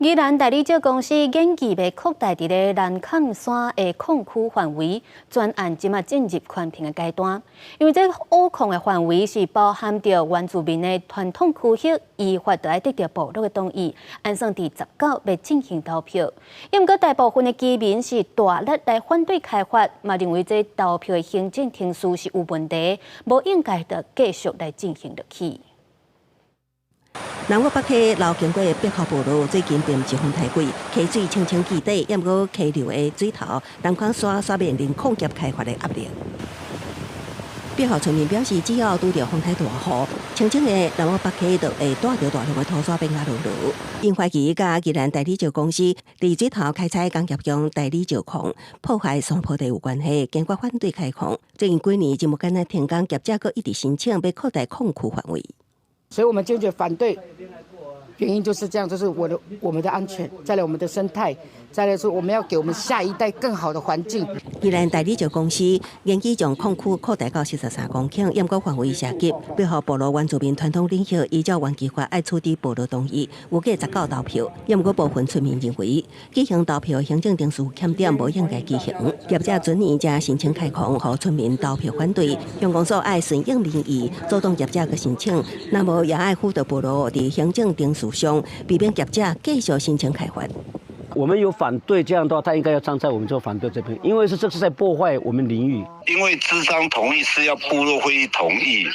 宜蘭大理石公司研擬欲擴大佇咧南崁山的礦區範圍，專案這馬進入環評的階段。因為這挖礦的範圍是包含著原住民的傳統區域，依法著愛得著部落的同意，按算佇19欲進行投票。毋過大部分的居民是大力來反對開發，嘛認為這投票的行政程序是有問題，無應該著繼續來進行落去。南岳北溪流經過碧後部落，最近並毋是風太季，溪水清清見底，毋過溪流的水頭，南崁山煞面臨礦業開發的壓力。碧後村民表示，只要拄著風台大雨，清清的南岳北溪就會帶著大量的土沙變甲濁濁。𪜶懷疑佮宜蘭大理石公司佇水頭開採工業用大理石礦，破壞山坡地有關係，堅決反對開礦。最近幾年真無簡單停工，業者閣一直申請欲擴大礦區範圍。所以我們堅決反對，原因就是這樣，就是我們的安全，再來我們的生態，再來說我們要給我們下一代更好的環境。宜蘭大理石公司研擬將礦區擴大到43公頃，毋過範圍涉及碧後部落原住民傳統領袖依照原計劃愛取得部落同意，預計十九投票。毋過部分村民認為，舉行投票行政程序欠點，無應該舉行。業者準年才申請開礦，予村民投票反對。鄉公所愛順應民意，阻擋業者閣申請，若無也愛輔導部落佇行政程序上，避免業者繼續申請開發。我們有反對這樣的話，他應該要站在我們這反對這邊，因為是這是在破壞我們領域。因為諮商同意是要部落會議同意，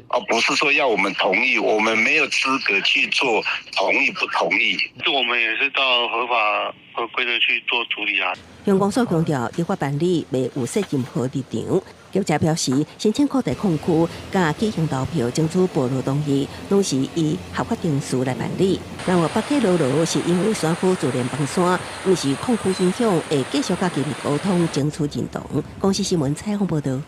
而不是說要我們同意，我們沒有資格去做同意不同意。這我們也是照合法合規的去做處理啊。鄉公所強調，依法辦理袂預設任何立場。業者表示，申請擴大礦區、佮舉行投票爭取部落同意，攏是依合法程序來辦理。然後北溪濁濁是因為山區自然崩山，毋是礦區影響，會繼續佮居民溝通爭取認同。公視新聞採訪報導。